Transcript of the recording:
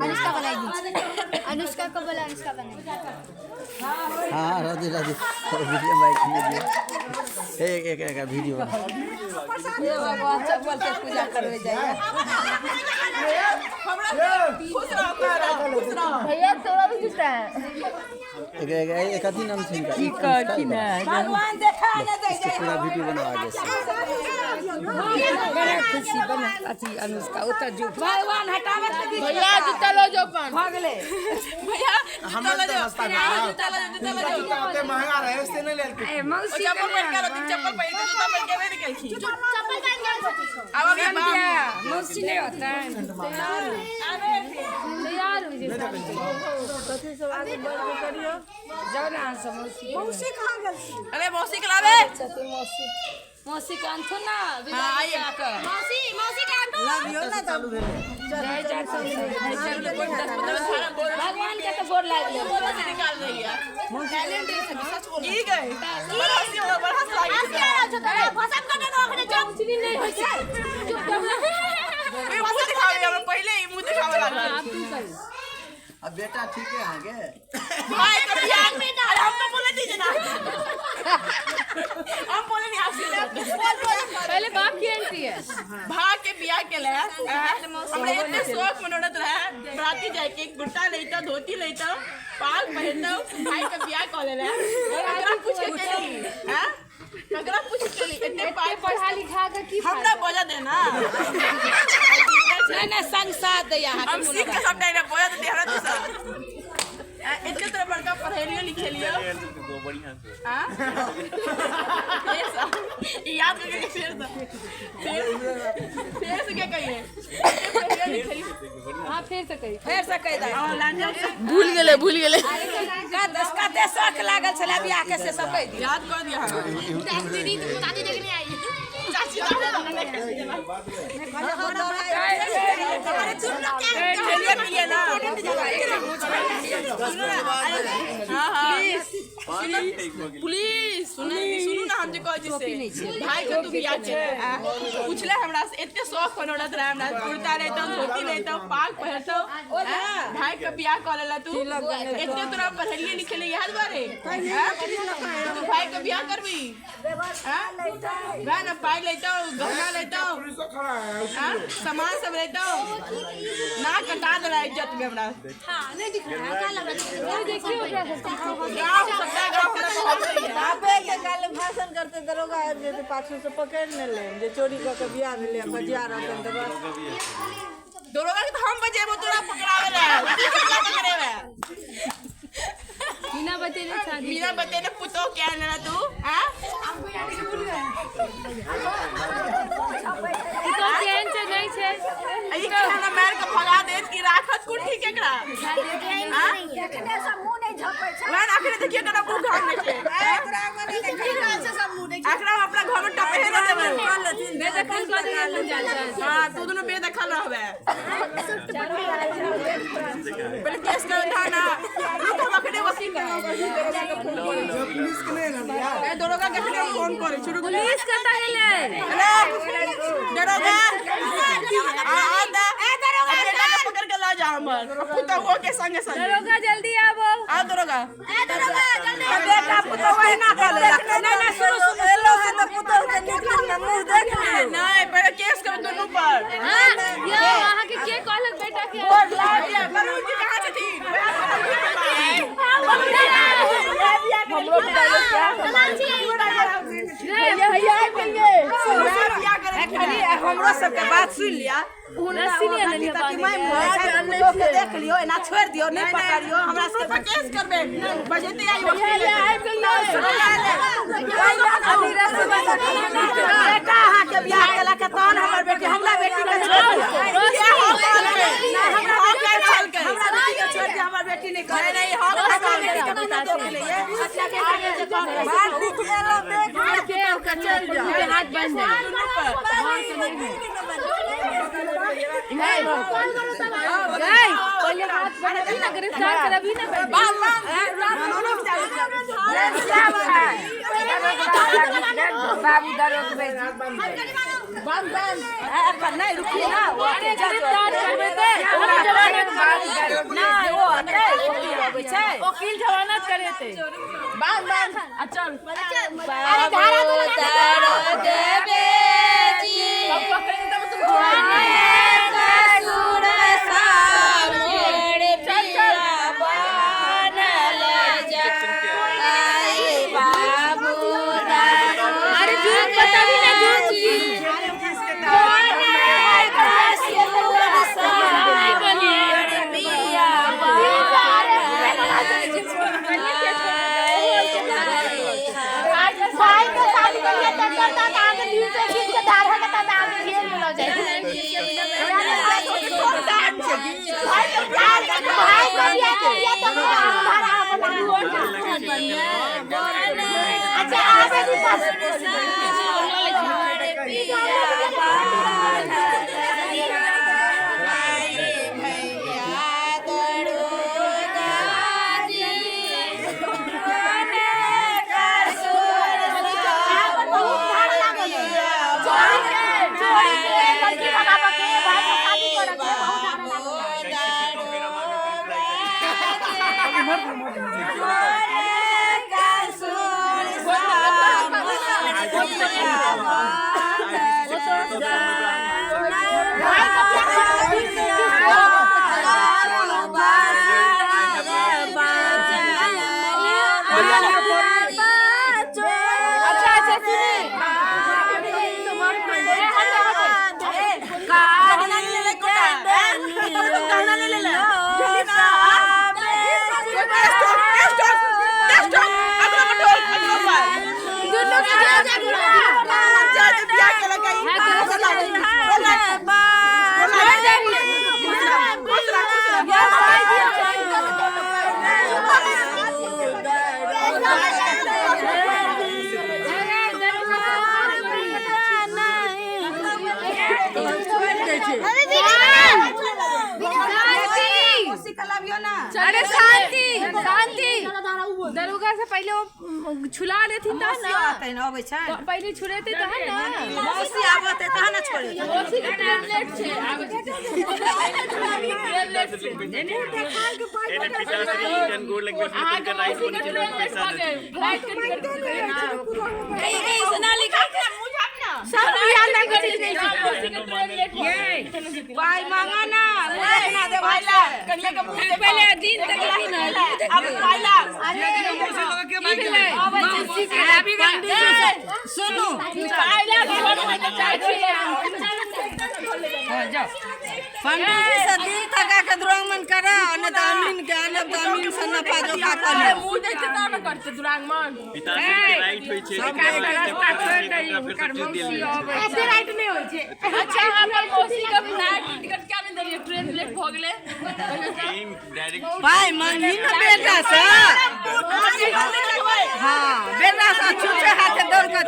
अनुष्का बनाएगी। अनुष्का को बोला, अनुष्का बनाएगी। हाँ, राधे राधे। वीडियो बाइक में दियो। एक एक एक वीडियो बना। हे भगवान, चप्पल के पूजा करबे जाइए। भैया, तोरा भी जूता है। एक एक एक अथी नाम छै इनका। की कहथिन है? भगवान देखा न दे। इसके पूरा वीडियो बना आगे से। बड़ा खुशी बना अथी अनुष्का ओतऽ जो भगवान हटाबत के बीच। भैया, जूता लो जो पान। भऽ गेलै। भैया, जूता लो जो, जूता लो जो, जूता लो जो। ओते महंगा रहे से नहीं लेलकै। ए मौसी। चप्पल पहिर के रहथिन, चप्पल पहिर के, जूता पहिर के नहि निकलखिन। चप्पल पहन के। आब अभी बाप मौसी नहि होतै। तैयार हो जे। जाउ ने अहाँ सब मौसी। अरे, मौसी के लाबे। छथिन मौसी। मौसी के आनथुन ना। हाँ, आइए। मौसी, मौसी के आनथुन। जय जय। भगवान के तो गोर लागल। से निकाल रही है की गई? बड़ा हंसी, बड़ा हंस लागे छै। भसम कर दो अखने, चुप नहीं होय छै, चुप कर। ए, मुंह दिखावे हमरा पहिले ही मुंह दिखावे लागल। आब तू कर। अब बेटा ठीक है अहाँके? भाई के बियाह में, अरे हम तो बोले दीजिए ना, हम बोले नहीं आपसे। पहले बाप की एंट्री है। भाग के बियाह के ले हमरा एते शौक मनोरथ रहे बराती जाके कुर्ता लेता, धोती लेता, पाग पहिरता। भाई के बियाह कऽ लेले। ककरा पूछ के केली हैं? ककरा पूछ के केली? एते पाई पढ़ा लिखा के की? हमरा बजा देना। नहि नहि, संग साथ दैया अहाँके। हम सीख के सबटा एना बजा दे हमरा। तू सब एते तोरा बड़का पढ़ेलियो लिखेलियो। हाँ? फेर से ई याद करके, फेर से, फेर फेर से क्या कहिए? एते पढ़ेलियो लिखेलियो। हां, फेर से कही। फेर से कहि दे। भूल गेलै, भूल गेलै। कते शौक लागल छलै बियाह के, से सब कहि दियौ। याद कर दिया हमरा। दीदी, तुमको दादी देखने आई। चाची। खेलिए पिए ना। हाँ हाँ, प्लीज सुनू, सुनू ना, हम जे कहै छी से भाई के तू बियाह के पूछले हमरा से। एते शौक मनोरथ रहे हमरा, कुर्ता लेतौ, धोती लेतौ, पाग पहिरतौ। भाई के बियाह कऽ लेला तू। एते तोरा पढ़लिए लिखेलिए इएह दुआरे? तू भाई के बियाह करबी? वएह ने पाइ लेतौ, गहना लेतौ, सामान सब लेतौ। नाक कटा देला इज्जत में हमरा। देखियो ओकरा सबके। गाँव, सबटा गाँव हमरा कहत रहिए। आबे के काल भाषण करते दरोगा आबि जेतै, पाछू से पकड़ि ने लेब जे चोरी कऽ के बियाह भेलै। बजिया रहतनि तऽ बस। दरोगा के तऽ हम बजेबो तोरा पकड़ावे ला। तू केकरा पकड़ेबे? बिना बतेले शादी। बिना बतेने पुतोह के आने तू? हाँ? तो केहन छै, नहि छै। ई के हमरा मार के भगा देत कि राखत कुंठी केकरा? हाँ? वएह ने, अखने देखियो केना मुँह घाम छै। एकरा हम अपना घर में टपहे नहि देबै। बेदखल कऽ दियौ अपन जान। हाँ, तू दुनू बेदखल रहबे। पहिले केस कर था ना। रुक, हम अखने वकील के पुलिस के नहीं रहल यार। ए, दरोगा के अखने फोन करै छी, रुक। पुलिस कतऽ गेलै? हेलो दरोगा, आ आ दा ए दरोगा, बेटा के पकड़ के ला जा हमर पुतहुओ के संगे संगे। दरोगा, जल्दी आबो। आ दरोगा। बेटा पुतहु एना कऽ लेलक। नहि नहि, सुनू सुनू। एलो हँ तऽ पुतहु के नीक नीक मुँह देख लियौ। नहीं, पहिले केस कर दुनू पर। हाँ यौ, अहाँके के कहलक बेटा के? वरुण जी कहाँ छथिन? हमरो खाली हमरो सबके बात सुनि लिअ। रस्सी नहि आनलियै ताकि बान्है मारि मुँह छै, के देख लियौ, एना छोड़ि दियौ, नहि पकड़ियौ हमरा दुनू सबके। पर केस करबे, बजेते आई वकील। बेटा अहाँके बियाह केलक तहन हमर बेटी, हमरा बेटी के छोड़ि दियौ। हमरा बेटी के हमरा बेटी के छोड़ि दियौ, हमर बेटी नहि करे। नहीं, हम हमरा बेटी के बिना देख लइए। बाल नीक एलो देख के चलि जाउ। के हाथ बंद है। गई, पहिले हाथ बंद ना, गिरफ्तार करबी ना पहिले। बाबू दरोगबै। बंद बंद, नहि रुकिए ना। अरे, गिरफ्तार करबे ते हम जमानत। वकील जमानत करेते। बांध बांध आ चल। अरे धारा तो लगा दे। अब पकड़ेंगे तब तुम छोड़ाएंगे। चल चल। अरे झूठ बता भी ना, झूठ भाई के शादी करिए तब करता त आगे दिन से खींच के दाढ़ के तब आगे जेल में लग जाए। भाई के बियाह करिए तब धारा बना। अच्छा आवे भी पास। बहुत धार लागल है। चोरी के लड़की भगावे के भाई के शादी करे के बहुत धार लागल है। भाई के बियाह करे के दिन से खींच के। अच्छा अच्छा सुनिए, हटो हटो। गहना ले ले कोटा, गहना ले ले ले जल्दी ना। स्टॉप स्टॉप स्टॉप, अगला मटोल अगला बार दोनों के जेल जा गुड़ा। जा जा बियाह के लगाई। बोला बोला खुश रह खुश रह। शांति, अरे शांति शांति। दरोगा से पहले वो छुला लेथिन तहन ना, अबै छै। तो पहले छुड़ेते तहन ना। मौसी आबत है तहन ने छोड़े। मौसी के ट्रेन लेट छै, आबै छै। ट्रेन लेट छै। पिताश्री जन गोड़ लगबै छथिन, अहाँके हुनकर राइट मौसी के बनै छै, ट्रेन लेट पैसा भऽ गेल, फ्लाइट के टिकट सब बियाह ना करे। मौसी के ट्रेन लेट भऽ गेल। पाइ मांगा ना, ना दे भाई। कनिया के मुंह देखो। पहले दिन तक की ना अब पाइला। की भेलै? मौसी के सुनू। पाइला घर में तऽ चाय छी। पंडित जी से दिन तका के दुरागमन करा, नहीं तो अमीन के आनब तऽ अमीन से नफा जोखा कऽ लेब। मुंह देखते तब ने करते दुरागमन। पिताश्री के राइट होइ छै, जेकरा फिर सब चीज देल जाइ छै। ऐसे राइट नहीं होई छै। अच्छा हमर मौसी के फ्लाइट टिकट क्या नहीं देलियै, ट्रेन लेट भऽ गेलै। ट्रेन डायरेक्ट पाइ मांगी ने बेटा से। हाँ, बेटा से छुछे हाथे दौड़ कऽ।